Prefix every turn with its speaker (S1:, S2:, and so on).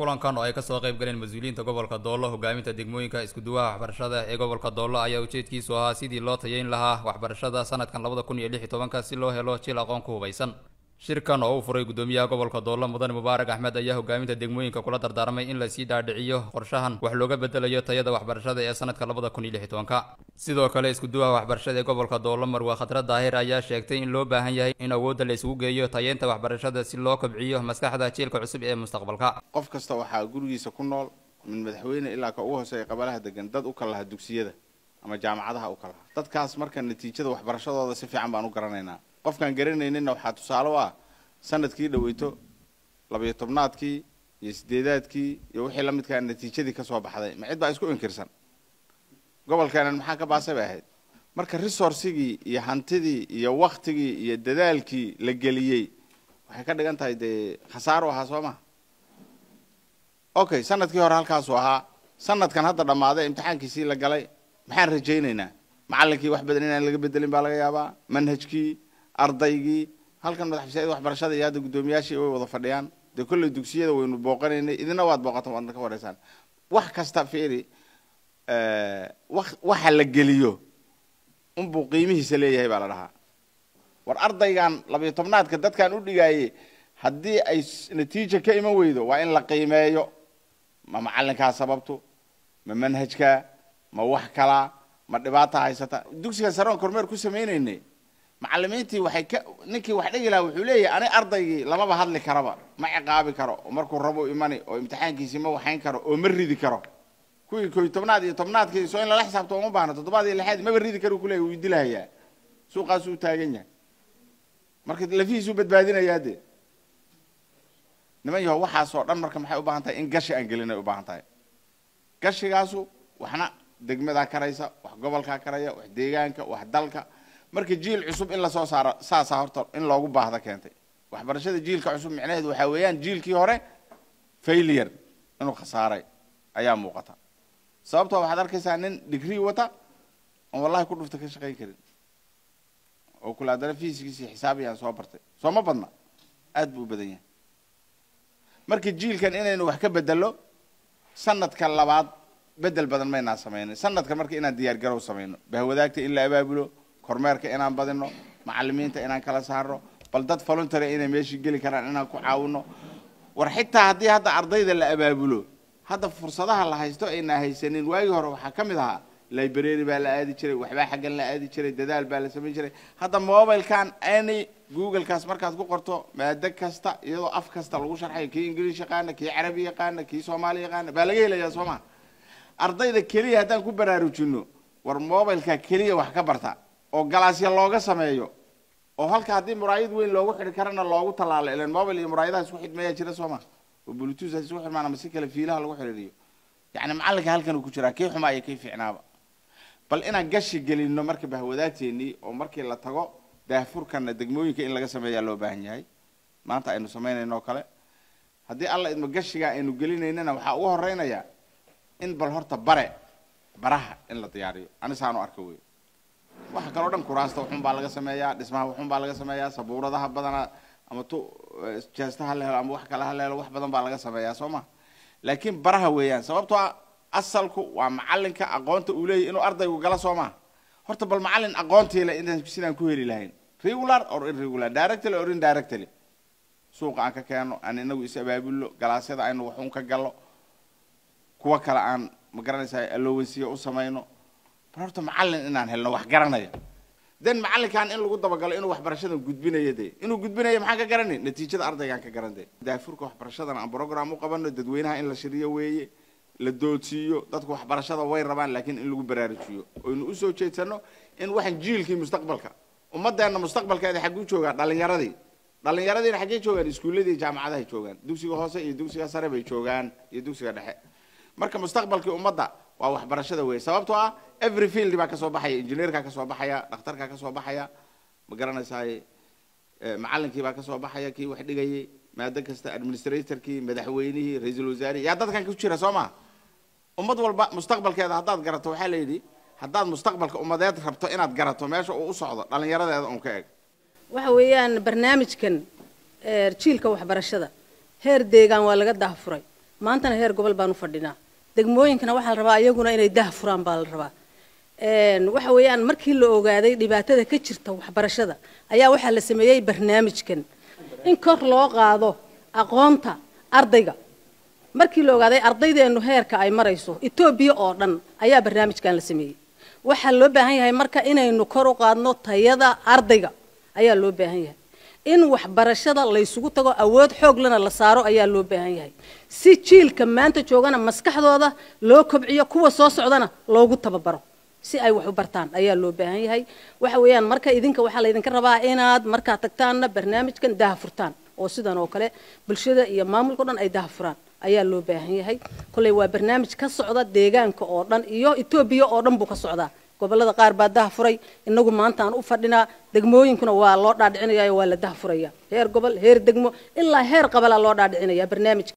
S1: Kulankan oo ay kasoo qayb galeen mas-uuliyiinta gobolka Doolo, hogaaminta degmooyinka, isku-duwaha waxbarashada ee gobolka Doolo ayaa ujeedkiisu ahaa sidii loo tayeyn lahaa waxbarashada sanadkan 2016-ka si loo helo jiil aqoon ku hubaysan. Shirkan oo uu furay gudoomiyaha gobolka Doolo, Mudane Mubaarak Axmed, ayaa hogaaminta degmooyinka kula dardaarmay in lasii dhaadhiciyo qorshahan wax looga bedelayo tayada waxbarashada ee sanadka 2016-ka. Sidoo kale, isku-duwaha waxbarashada ee gobolka Doolo, Marwe Khadra Daahir, ayaa sheegtay in loo baahan yahay in awoodda la isugu geeyo tayeynta waxbarashada si loo kobciyo maskaxda jiilka cusub ee mustaqbalka.
S2: Qof kasta waxaa gurigiisa ku nool, min madaxweyne ilaa ka ugu hooseeya qabalaha degan, dad u kala laha dugsiyada ama jaamacadaha u kala laha. Dadkaas marka natiijada waxbarashadooda si fiican baan u garanaynaa. Qofkaan garanayninna waxaa tusaale u ah sanadkii dhaweyto, 12aadkii iyo 8aadkii iyo wixii la midkaa, natiijadii kasoo baxday. Ma cid baa isku inkirsan gobolkeenan maxaa ka baasay bay ahayd? Marka resource-igii iyo hantidii iyo waktigii iyo dadaalkii la geliyey waxay ka dhigan tahay dee khasaaro ahaa, soo maha? Okay, sanadkii hore halkaasuu ahaa. Sanadkan hadda dhammaaday, imtixaankiisii la galay, maxaan rajaynaynaa? Macallinkii wax badan inaan laga bedelin baa laga yaabaa, manhajkii, ardaygii. Halkan madaxfisyada waxbarashada iyo hadda guddoomiyaashii way wada fadhiyaan. Dee kolley dugsiyada waynu booqanaynay, idina waad booqatan, waadna ka wareysaan. Wax kasta fiiri, waxa la geliyo unbuu qiimihiisa leeyahay baa la dhahaa. War ardaygan 12aadka dadkan u dhigaayey, haddii ay natiija ka iman weydo, waa in la qiimeeyo. Ma macallinkaa sababtu? Ma manhajkaa? Ma wax kalaa? Ma dhibaata haysata dugsiga saroon kormeer ku samaynaynay? Macallimiintii waxay ka, ninkii wax dhigi lahaa wuxuu leeyahay: "Ani ardaygii lamaba hadli karaba, ma ciqaabi karo, oo markuu rabo imani, oo imtixaankiisii ma waxayn karo, oo ma ridi karo." Kuwii 11aad iyo 10aadkii soo in lala xisaabto uma baahna. 7aad iyo 6aad maba ridi karo, kuleeyahy, wuu dilahayaa, suuqaasuu taagan yahay, marka lafihiisuu badbaadinayaa. Dee niman yaho, waxaasoo dhan marka maxay u baahan tahay? In gashi aan gelinay u baahan tahay. Gashigaasu waxna degmadaa karaysa, wax gobolkaa karaya, wax deegaanka, wax dalka. Marka jiil cusub in lasoo saaro saasaa horta in loogu baahda keentay waxbarashada jiilka cusub. Micnaheedu waxaa weeyaan jiilkii hore failure inuu khasaaray ayaa muuqata, sababtoo waxaad arkaysaa nin degree wata oon wallahi ku dhufta ka shaqayn karin, oo kule haddana physics iyo xisaabiyaan soo bartay. Soo ma badna? Aad buu u badan yahay. Marka jiilkan inaynu wax ka bedello, sanadka labaad bedel badan maynaa samaynin. Sanadka marka inaan diyaar garow samayno, bahwadaagta in la abaabulo, kormeerka inaan badino, macallimiinta inaan kala saarno, bal dad voluntary inay meeshii geli karaan inaan ku caawino. War xitaa haddii hadda ardayda la abaabulo, hadda fursadaha la haysto aynaa haysanin waagii hore waxaa ka mid ahaa library baa la aadi jiray, waxbaa xaggan la aadi jiray, dadaal baa la samayn jiray. Hadda mobilkan, any Googlekaas markaad ku qorto maado kasta, iyadoo af kasta lagu sharxayo, kii Ingiliish yaqaana, kii Carabi yaqaana, kii Soomaali yaqaana baa laga helayaa, soo ma? Ardayda keliya haddaan ku baraarujino, war mobilka keliya wax ka barta, oo galaasya looga sameeyo, oo halka haddii muraayad weyn loogu xidhi karana loogu tallaalo, ilan mobile iyo muraayadaha isku xidhmayaa jira, soo ma? Oo Bluetooth isku xidhmaan ama si kale fiilaha lagu xidhiidhiyo. Yacni macallinka halkan uu ku jiraa, kii xumaa iyo kii fiicnaaba, bal inaan gashi gelino marka bahwadaagteennii, oo markii la tago daahfurkana degmooyinka in laga sameeyaa loo baahan yahay. Maanta aynu samaynayno oo kale, haddii Alla idmo, gashigaa aynu gelinaynana waxaa ugu horeynayaa in bal horta bare baraha in la diyaariyo. Ani saanu arka wey. Waxa kaloo dhan, kuraasta waxun baa laga sameeyaa, dhismaha waxun baa laga sameeyaa, sabuuradaha badana ama tu jeesta ha la helo ama wax kale ha la helo, wax badan baa laga sameeyaa, soo ma? Laakiin baraha weeyaan, sababtoo ah asalku waa macalinka aqoonta uu leeyahy inuu ardaygu gala, soo ma? Horta bal macallin aqoontii le intaan sidaan ku heli lahayn, regular or irregular, directly or indirectly, suuqa aan ka keeno, aan inagu is abaabulno, galaasyada aynu waxun ka gallo, kuwa kale aan ma garanaysaa allowance-yo u samayno. Bal horta macallin inaan helno wax garanaya, then macallinkan in lagu dabagalo inuu waxbarashadan gudbinayo. Dee inuu gudbinayo maxaan ka garanay? Natiijada ardaygaan ka garan. Dee daafurka waxbarashadan aan program u qabano, dadweynaha in la shiriyo weeye, la doodsiiyo. Dadku waxbarashada way rabaan, laakiin in lagu baraarujiyo oynu usoo jeedsano in waxaan jiilkii mustaqbalka ummadeenna, mustaqbalkeeda xagguu joogaa? Dhalinyaradii. Dhallinyaradiina xaggee joogaan? Iskuulladii, jaamacadahay joogaan, dugsiga hoose iyo dugsiga sare bay joogaan iyo dugsiga dhexe. Marka mustaqbalkii ummadda waa waxbarashada weeye, sababtoo ah every field baa kasoo baxaya: engineerkaa kasoo baxaya, dhakhtarkaa kasoo baxaya, ma garanaysaay, macallinkii baa kasoo baxaya, kii wax dhigayay maado kasta, administratorkii, madaxweynihii, ra-iisul wasaarihii, yaa dadkan ku jira, soo ma? Ummad walba mustaqbalkeeda haddaad garato, waxaa la yidhi, haddaad mustaqbalka ummadeed rabto inaad garato meesha uu u socdo, dhallinyaradeeda un ka eg.
S3: Waxa weeyaan barnaamijkan jiilka waxbarashada heer deegaan waa laga daahfuray. Maantana heer gobol baanu fadhinaa. Degmooyinkana waxaa la rabaa iyaguna inay daha furaan baa la rabaa. Waxa weeyaan markii la ogaaday dhibaatada ka jirta waxbarashada ayaa waxaa la sameeyey barnaamijkan in kor loo qaado aqoonta ardayga. Markii la ogaaday ardaydeenu heerka ay marayso Itoobiya oo dhan ayaa barnaamijkan la sameeyey. Waxaa loo baahan yahay marka inaynu kor u qaadno tayada ardayga ayaa loo baahan yahay. In waxbarashada la isugu tago awood xoog lana la saaro ayaa loo baahan yahay, si jiilka maanta joogana maskaxdooda loo kobciyo, kuwa soo socdana loogu tababaro si ay wax u bartaan ayaa loo baahan yahay. Waxa weeyaan marka idinka waxaa laydinka rabaa inaad markaa tagtaanna barnaamijkan daha furtaan oo sidan oo kale bulshada iyo maamulka o dhan ay daha furaan ayaa loo baahan yahay. Kolley waa barnaamij ka socda deegaanka oo dhan iyo Itoobiya oo dhan buu ka socdaa. Gobolada qaar baa daha furay, inagu maanta aan u fadhinaa. Degmooyinkuna waa loo dhaadhicinaya, waa la daha furaya, heer gobol, heer degmo, ilaa heer qabalaa loo dhaadhicinaya barnaamijka.